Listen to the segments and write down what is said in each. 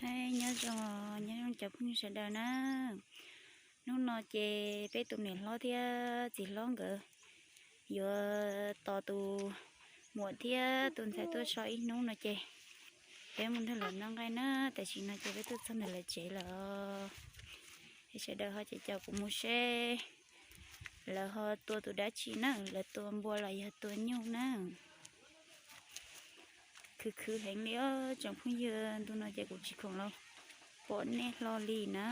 Hais nyob zoo, nyob zoo cov phooj ywg sawv daws na. Hnub no ces peb tus niam hlob thiab txiv hlob nkawd yuav tos tus muam thiab tus ntxhais tuaj so ib hnub no ces peb mus nrog lawv noj nqaij na. Tam sim no ces peb tuaj txog ntawm lawv tsev lawm. Es sawv daws ho caum caum kuv mus seb lawv ho tua tus dab tsi na, lawv tua npua los yog tua nyuj na. Khwv khwv heev li os tsoom phooj ywg, ntu no ces kuv tsis khoom los pom nej hlo li na.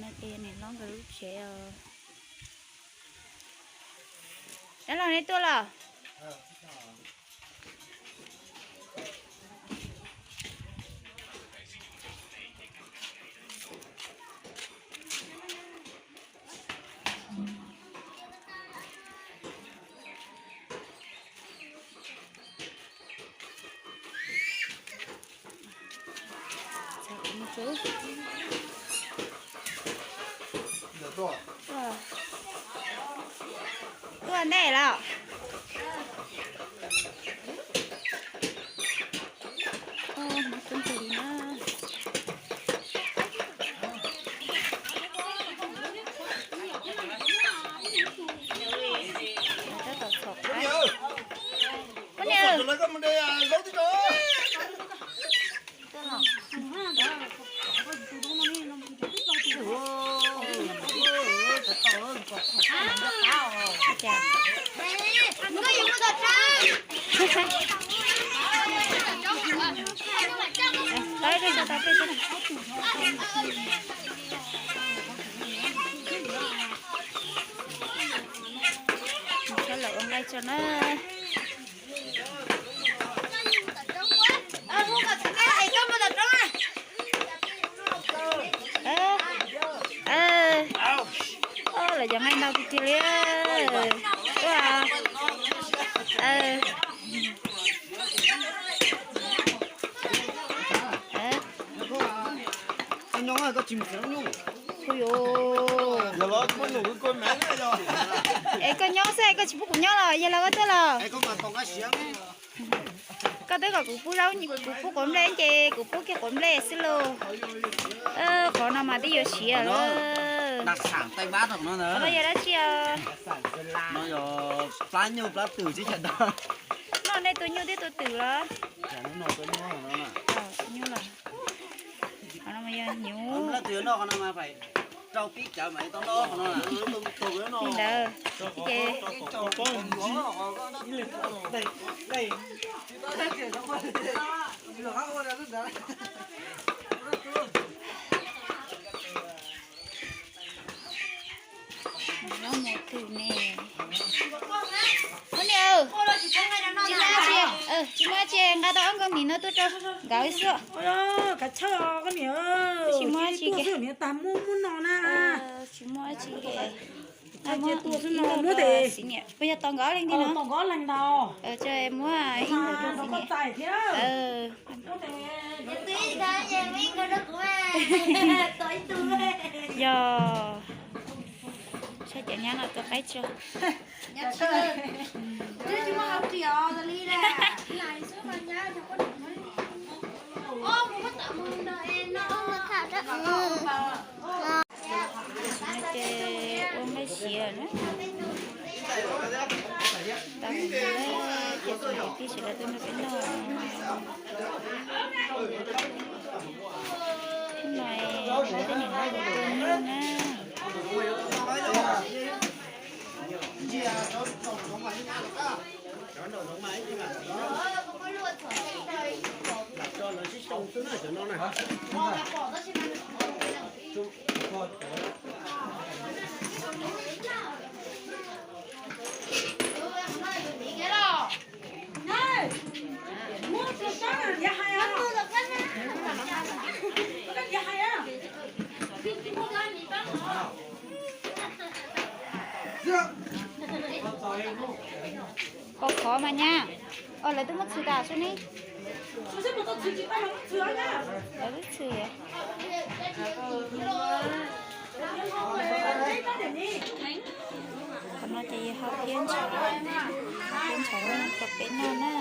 No ces niam hlob nkawd lub tsev os. Dab laug, nej tuaj los? Tuaj ntej los? Tab tom txhom qab. Koj niam, Lawv ua nqaij tso na. Lawv cov nqaij ntau tiag tiag li. Es koj nyob xwb koj tsis pub kuv nyob los yog los koj twb los? Koj twb kom kuv pub zaub, kuv pub quav nplej ces kuv pub kiag quav nplej xwb lauj. Qhov no mas twb yuav siav lawm. Qhov no yog dab tsi os? No yog plab nyuj plab twm. Noj nej tua nyuj thiab tua twm los? Nyuj los. Qhov no mas yog hnyuv. Li ntawd ces Zaub mus twg ne? Ua li, tsis muaj dab tsi, nqa tau ob nkawg mis no tuaj rau nkawd xwb. Tsis muaj dab tsi, tsis muaj dab tsi. Puas yog tos nkawd ob leeg li no? Muab ib nkawg rau xwb niam. Yog, saib cov nyab no tua qaib tso. Ces ua nqaij siav na. Tau ces tus niam tij sawv daws tuaj nrog peb noj. Hnub no muab tej niam hlob tua nyuj na. Koj khov mas nyab. Os, lawv twb muab txhwm tas sub ne. Lawv twb txhwm. Ces hau phiab ntshauv, hau phiab ntshauv rau peb noj na.